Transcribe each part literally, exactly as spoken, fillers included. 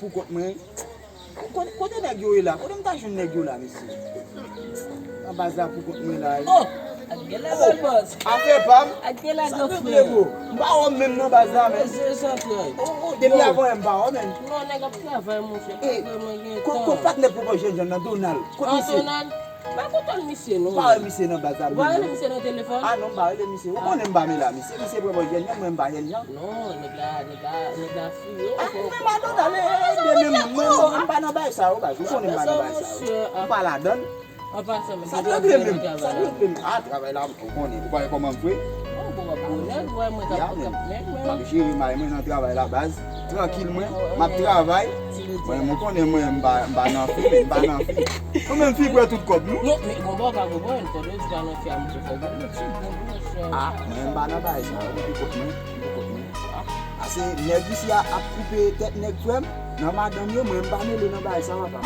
Pou kont mwen. Kote, kote nèg yo ye la? Kote m ta jwenn nèg yo la, mesye? Nan baz la pou kont mwen la. Oh! Ak gen la bèl bòs. Afè pa m. Ak gen la gran frè. M pa wè w menm nan baz la, men. Mesye, sa frè. Oh, oh, depi avan yè m pa wè w, men. Non, nèg ap travay, monchè. Eh, pa vrèman gen tan. Kot patnè pou jèn jan nan Donald? Kot misye? Donald? M pa konn misye non. M pa wè misye nan baz la. Ou pa rele misye nan telefòn? Ah non, m pa rele misye. Ou konnen m pa mela misye. Misye vrèman jèn jan, mwen m pa jèn jan. Non, nèg la, nèg la, nèg la fou. Ah, mwen pa Donald, eh, eh, de menm, mwen, mwen, m pa nan bagay sa yo, baz. Ou konnen m pa nan bagay sa yo. M pa ladann. An pasan, men, sa t regle menm, sa t regle menm. Ah, travay la, ou konnen, ou pa wè kòman m fre? Oh, bon, bon, nèg, wè, mwen, kap, kap, nèg, mwen. M ap jere may mwen nan travay la, baz. Trankil mwen, m ap travay. Mwen, mwen konnen mwen, m pa, m pa nan fi, m pa nan fi. Nou menm fi pran tout kòb nou. Non, men gon bò pa gon bò, fò yo di pa nan fi a, mwen fò gon bò, ti bon, bon, chè. Ah, mwen, m pa nan bagay sa, ou pou kont mwen, ou pou kont mwen. Ah, se nèg isi a ap koupe tèt nèg frè m, nan madanm yo, mwen, m pa mele nan bagay sa, papa.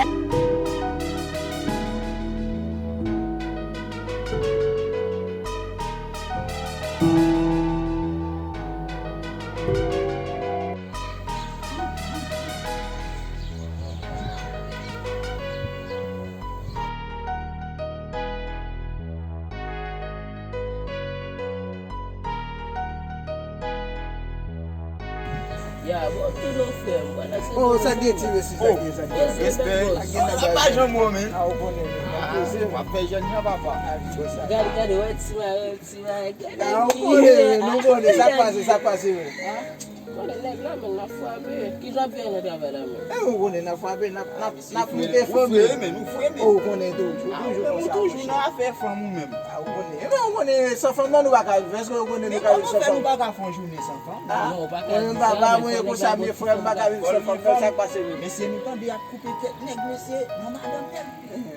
Ya, bon, tounen frè m. Wala, se oh, sa gen ti mesye, sa gen, sa gen. Respè. Sa pa janm wè, men. Ah, ou konnen, men. Ah, w ap fè jèn jan, papa. Gade, gade, wè ti mare. Ah, ou konnen, nou konnen, sa k pase, sa k pase, men. Konnen nèg la, men, n ap frape. Kijan ap fè nan travay la, men? Eh, ou konnen, n ap frape, n ap, n ap, n ap moute fanmi. Ou konnen tou, ou toujou konsa. Ou toujou nan afè fanm ou menm. Ah, ou konnen. Eh, men ou konnen, san fanm nan, nou pa ka viv. Èske ou konnen nou ka viv san fanm? Men kòman fè nou pa ka fè yon jounen san fanm? Ah, mwen, m pa, pa mwen, konsa, men frè m, m pa ka viv san fanm, men sa k pase, men. Mesye, nou tande y ap koupe tèt nèg, mesye, nan madanm nèg.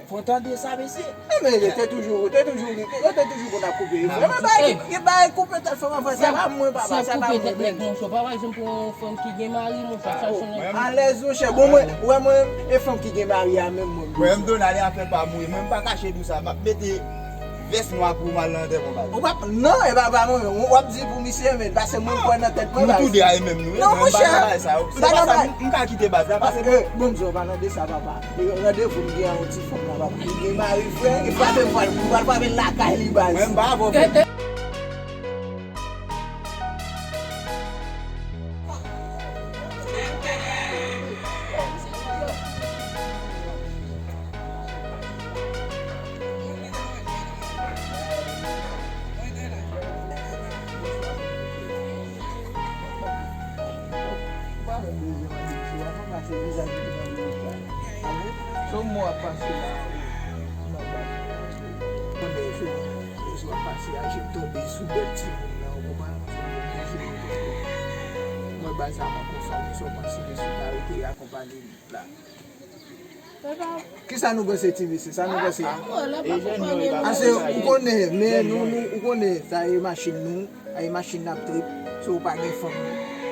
Fò tande sa, mesye. Eh, men yo te toujou, yo te toujou, yo te toujou konn ap koupe. Vrèman, bagay ki, ki bagay koupe tèt fanm anfan, se pa mwen, papa, se pa mwen menm. Monchè, pa janm pran yon fanm ki gen mari, monchè, chache yon nèg. Alèz, monchè. Bon, mwen, wè mwen, e fanm ki gen mari a menm, mwen. Mwen, m Donald, e afè pa m wi. Mwen, m pa kache di w sa, m ap mete vès nwa pou m al nan antèman, baz. Ou p ap, non, e pa, pa mwen, w ap di pou misye, men, paske mwen kwè nan tèt mwen, baz. Nou tou de a e menm nou ye, non, men m pa nan bagay sa yo. Se pa sa, m ka kite baz la, paske bon, m di w, pa nan de sa, papa. Randevou m gen ak yon ti fanm la, papa. Li gen mari, frè, e frape m pral, m pral frape l lakay li, baz. Mwen, m pa avè w fè. Ou pa menm bezwen mande misye, w ap ranmase vizaj li nan limit la. Alò, se yon mo w ap pase la, ou nan baz. Konnen se yon mo w ap pase a, je tonbe sou bèl timoun nan, ou konprann? Se yon mo w ap pase. Mwen baz la, mwen konfòme, sa w panse de sou ta rete akonpanye li la. Kisa nou panse, ti mesye? Sa nou panse? Ase, ou konnen, men nou, nou, ou konnen, sa e machin nou, sa e machin n ap trip. Si w pa gen fanm,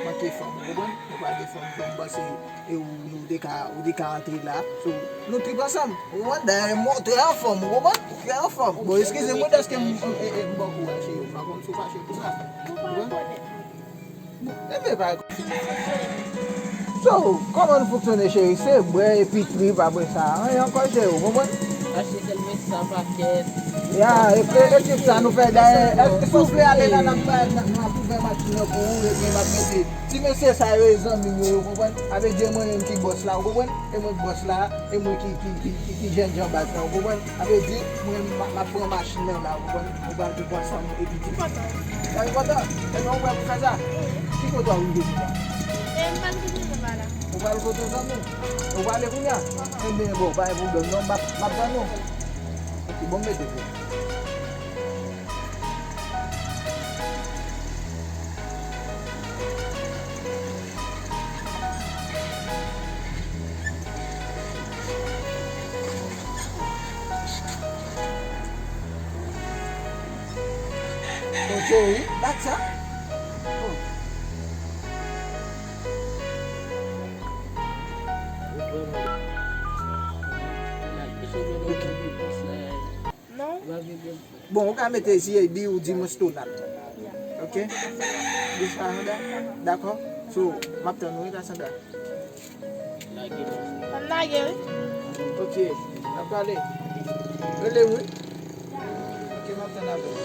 manke fanm, ou konprann? Ou pa gen fanm, fanm panse, e ou, nou te ka, ou te ka antre la. So, nou trip ansanm, ou konprann? Dayè, mwen trè anfòm, ou konprann? Trè anfòm. Bon, eskize mwen dèske m, m, e, e, m ba w kouraj, e, m pa konn si w fache pou sa. Ou konprann? Enben, pa. So, kòman nou fonksyone, cheri? Se bwè epi trip, apre sa, anyen ankò, cheri, ou konprann? Achte sèl men san pakèt. Ya, e, e, e trip sa nou fè, dayè, èske si w vle ale la, n ap bay, n ap, n ap ouvè machin nan pou ou, epi m ap mete. Ti mesye sa yo, e zanmi m yo, ou konprann? Avèk de mwen menm ki bòs la, ou konprann? E mwen k bòs la, e mwen ki, ki, ki, ki, ki jènjan baz la, ou konprann? Sa vle di, mwen, m, m ap pran machin nan la, ou konprann? Nou pral viv ansanm, epi di kontan. Sa vle kontan? Ebyen, ou prè pou fè sa? Ki kote w ap rive deja? E, m pral kote zanmi m la. Ou pral kote zanmi w? Ou prale kounye a? Ebyen, bon, pa gen pwoblèm non, m ap, m ap tann ou. Ok, bon, m mete pou ou. Bon, cheri, bat sa. Oh. Non. Bon, ou ka mete isi e di ou di mwen Stonal. Ok? Di Sandra. Dakò? So, m ap tann ou, wi, Cassandra. Ann lage, wi. Ok, n ap pale. Rele m, wi. Ok, m ap tann apèl.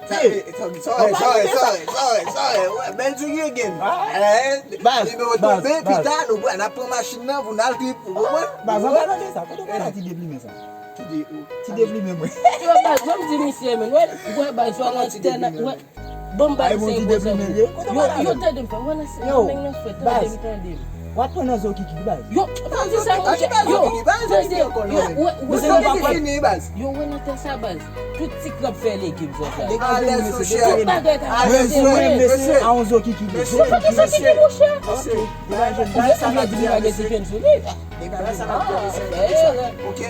Sa, eh, sorry, sorry, sorry, sorry, sorry, sorry. Wè, bèl djougi gen. Eh, baz, nimewo baz, tonbe, baz. Pita, nou pran, n ap pran machin nan pou n al trip, ou konprann? Baz, an palan de sa, kote w pran ti deplimen sa? Ki de ou? Ti deplimen mwen. Yo, baz, ban m di misye, men, wè, wè, baz, wè, nan tè nan, wè. Bon, baz, se bon, yo, yo, tande m fè, wè, nan se, yo, nèg nan fè, tande m, tande m. W ap pran nan zo kiki, baz. Yo, tande sa, monchè, yo, tande, yo, wè, wè, yo, wè, nan tè sa, baz. Tout ti krab fè legim, sa, sa. Alèz, monchè. Tout bagay ta alèz, mesye, a yon zo kiki. Mesye, mesye, mesye. Ou pa gen sa ki di, monchè. Ou vle di li pa gen ti fèm sou li. Degaje sa, degaje sa. Ok.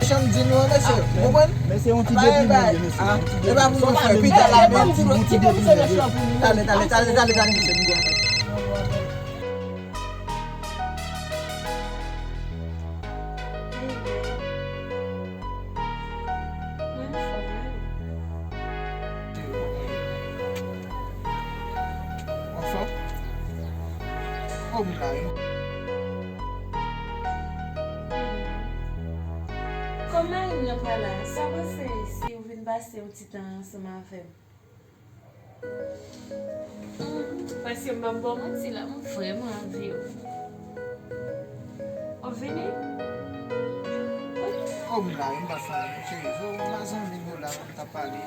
Chanm di nou an, mesye. Ou konprann? Men se yon ti deplimen, mesye. E pa pou mwen fè pita la, men ti, ti deplimen. Talè, talè, talè, talè, talè, mesye. Anfòm? Kòm la, wi. Kòm mari m nan pa la, sa w panse si w vin pase yon ti tan ansanm avè m? Hmm, paske m p ap ba w manti la, m vrèman anvi w. W ap vini? Kòm la, wi, m pa fè anyen, cheri. So, m pa zanmi nou la, m t ap pale.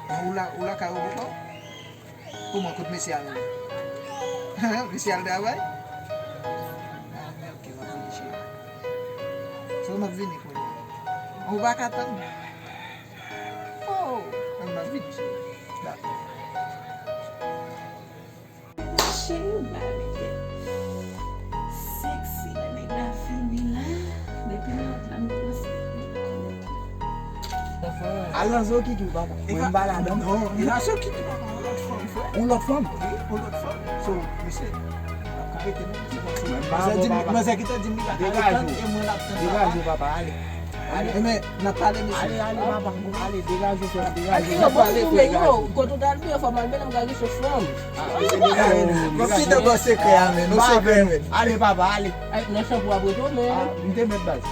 Ou la, ou lakay ou poko? Kòman, kot mesye a menm? Mesye al travay? Ah, men ok, m ap vini, cheri. So, m ap vini kounye a. Ou pa ka tann? Oh, men m ap vini, cheri. Dakò. Cheri, ou ba mete sexy nan nèg la fini la. Depi m ret la, m kòmanse. Al nan zo kiki, papa. Mwen m pa ladan. Non, e pa zo kiki, papa, yon lòt fanm, frè. Yon lòt fanm? Wi, yon lòt fanm. So, mesye, n ap ka rete, non, mesye, paske manzè di m, manzè gentan di m li pa ka ret tann, e mwen l ap tann, papa. Degaje w, papa, ale. Ale. Men, n ap pale, mesye. Ale, ale, papa. Ale, degaje w, frè, degaje w. N ap pale, frè, degaje w. Kote w t al byen, fò m al byen, m gade se fanm. Ah, mesye, degaje nou. Bon, ki te bon sekrè a, men, nou sekrè, men. Ale, papa, ale. Ay, nan chanpou apre tou, men. Ah, m te met baz.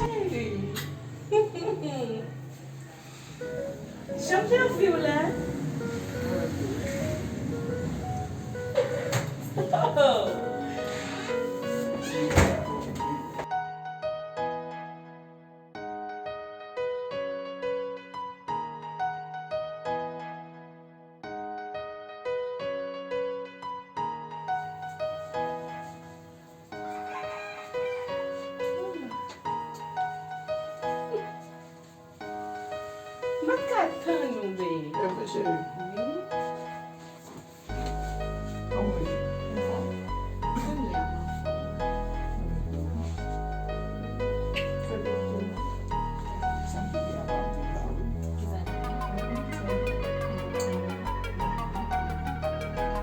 Cheri. Jan m te anvi w la. Oh. M pa ka tann ou, babe. E vre, cheri. Wi. Kòman w ye? Anfòm? Kounye a, m anfòm. Sa te di m. Sa m te di a pa m te la, wi. Ki sa te di?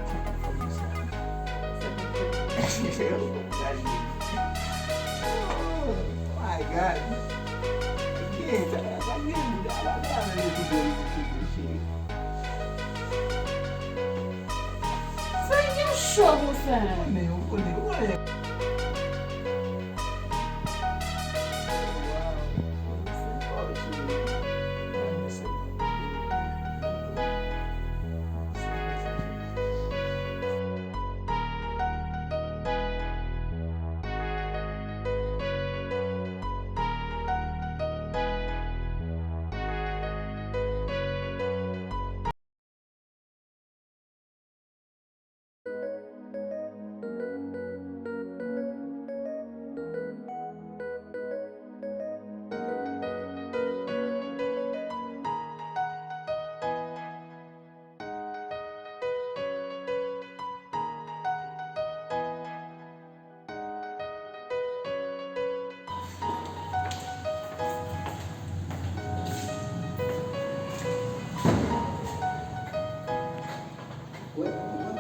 Sa pa fè m sa. Sa pa fè m sa. Oh my God. Sa gen, sa, sa gen, sa gen, sa gen, cheri. Sa gen cho konsa. Konnen, ou konnen, ou konnen.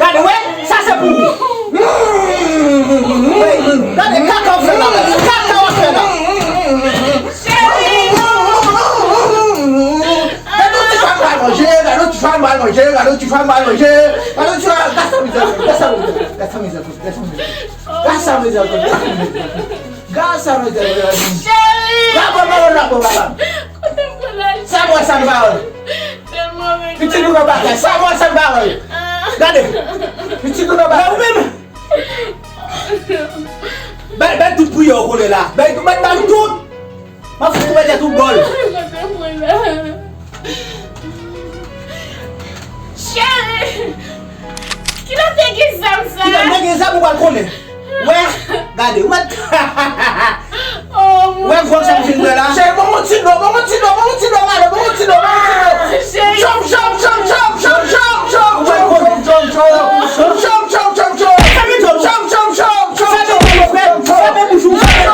Gade, wè, sa se pou ou. Gade, kaka w fè la, kaka w fè la. Gade yon ti fanm bay manje, gade yon ti fanm bay manje, gade yon ti fanm bay manje, gade yon ti fanm, gad sa mizè, gad sa mizè, gad sa mizè, gad sa mizè, gad sa mizè. Gad sa mizè, gad sa mizè. Cheri! Gad bon, bon, bon, bon, bon. Kote m pran lajan? Sa bon, sa m pa wè. Tèlman renmen. Pitit nou nan bagay, sa bon, sa m pa wè. Ah. Gade. Pitit nou nan bagay. Ou menm. Bay, bay tout priyè w konnen la. Bay, bay, bay tout. M ap fout ou mete tout bòl. Kote mwen la? Cheri! Kilè w te gen zam sa? Kilè m te gen zam ou pral konnen. Wè, gade, ou mèt. Oh, wè, vwòl sa m fin wè la. Cheri, bon, bon, ti dlo, bon, bon, ti dlo, bon, bon, ti dlo, male, bon, bon, ti dlo, bon, bon, ti dlo. Cheri. Chòm, chòm, chòm. Ou pral konnen. Chòm, chòm, chòm, chòm. Chòm, chòm, chòm, chòm. Fèmen dlo. Chòm, chòm, chòm, chòm. Fèmen dlo, frè. Fèmen bouch ou, fèmen.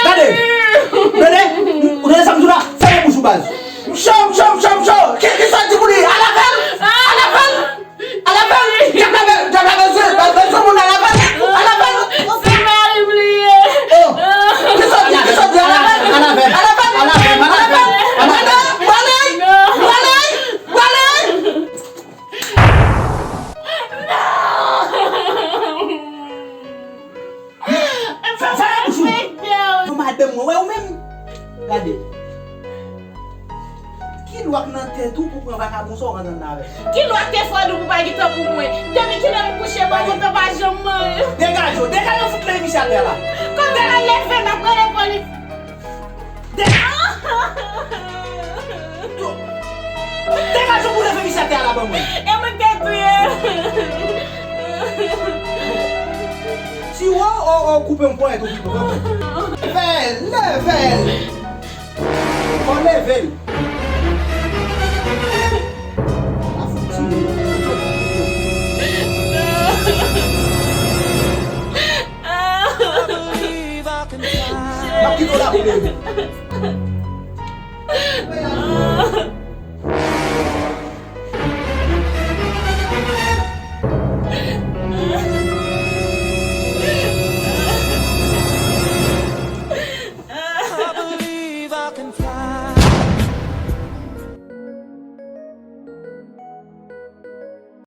Gade! Tande! Ou tande sa m di w la? Fèmen bouch ou, baz! Cho, cho, cho, cho! Ki, ki sa w di pou li? Al avè l! Al avè l! Al avè l! Djab lave, djab lave zye, lave zye moun, al avè l! Al avè l! Se mari m li ye. Oh! Ki sa w di? Ki sa w di? Al avè l! Al avè l! Al avè l! Al avè l! Al avè l! Al avè l! Al avè l! Pwale! Pwale! Pwale! Non! Fè, fè bouch ou. Yon madanm mwen, wè ou menm. Gade. Ki lwa k nan tèt ou pou pran vakabon sa w rann nan avè l? Ki lwa k te fè w di w pa gen tan pou mwen? Depi kilè m kouche, m pa gen tan, pa janm manje. Degaje w, degaje w, fout leve misye atè la. Kote l al leve, m ap rele polis. De- Degaje w pou leve misye atè a la ban mwen. E mwen k te touye l. Si w, w, w koupe m ponyèt ou pito, tanpri. Leve l, leve l. Fò w leve l. La fout tiye. M ap kite w la pou leve.